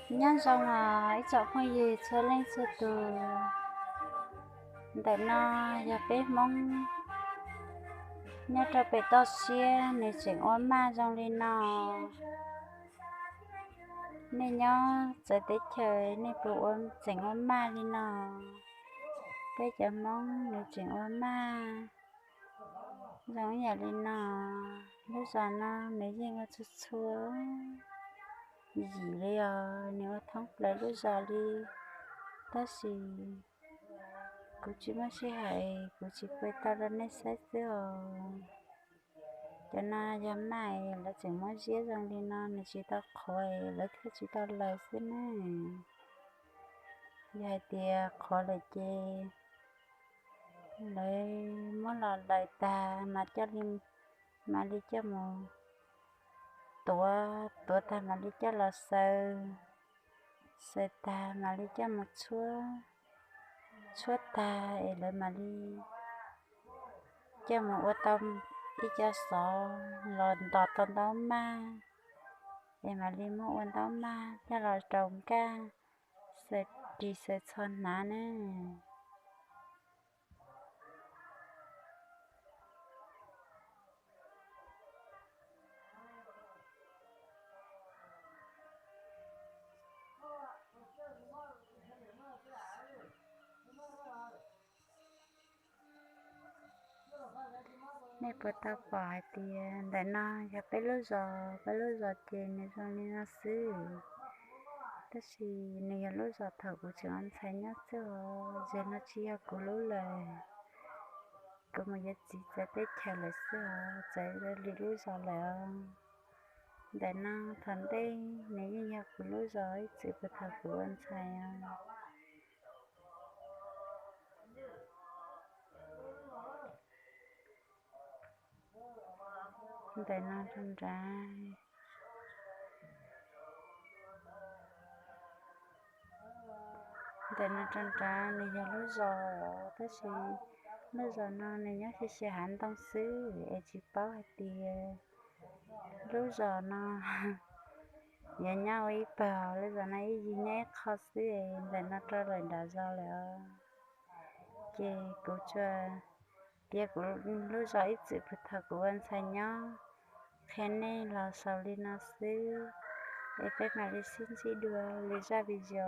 Nyob zoo os ib tsoom phooj ywg txhua leej txhua tus. Ntawm no yog peb Hmoob nyob rau pem toj siab nws tseem ua maj zoo li no. Nej nyob txawv teb chaws nej puas ua tseem ua maj li no? Peb cov Hmoob nws tseem ua maj zoo ib yam li no. Lub zos no nws yeej ua txhua txhua yim li os, nws ua thoob plaws lub zos li. Tab sis kuv tsis muaj sij hawm, kuv tsis pab tau rau nej saib xwb os. Cov no yog maj, lawv tseem muab ziab zoo li no, nws tsis tau qhuav, lawv thiaj tsis tau laws xwb ne. Yog hais tias qhuav lawm ces lawv muab los laws tag mas coj li, mam li coj mus tuav, tuav tag mam li coj los xaws, xaws tag mam li coj mus tshuab, tshuab tag es lawv mam li coj mus ua tau ib co xov los ntos tau ntaub maj, es mam li muab ua ntaub maj coj los rau nkaj, xaws ris xaws txho hnav ne. Nej puas tau pom hais tias ntawm no yog peb lub zos, peb lub zos ces nws zoo li no xwb. Tab sis nws yog lub zos thaum kuv tseem ua ntxhais nyob xwb os, zaum no tsis yog kuv lub lawm. Kuv mus yuav txiv txawv teb chaws lawm xwb os, txawv li lub zos lawm os. Ntawm no thaum ntej nws yeej yog kuv lub zos ib txwm puag thaum kuv ua ntxhais os. Ntawm no rau nrad, ntawm no rau nrad nws yog lub zos os, tab sis lub zos no nws nyob xya xya hav ntoo xwb es tsis paub hais tias lub zos no yuav nyob ua ib pawg, lub zos no ib yig nyob ib qho xwb es ntawm no rau lawm nram zos lawm os. Ces kuv tsuas piav kuv lub zos ib txwm puag thaum kuv ua ntxhais nyob qhia nej los xaus li no xwb, es peb mam li sib ntsib dua lwm zaj video.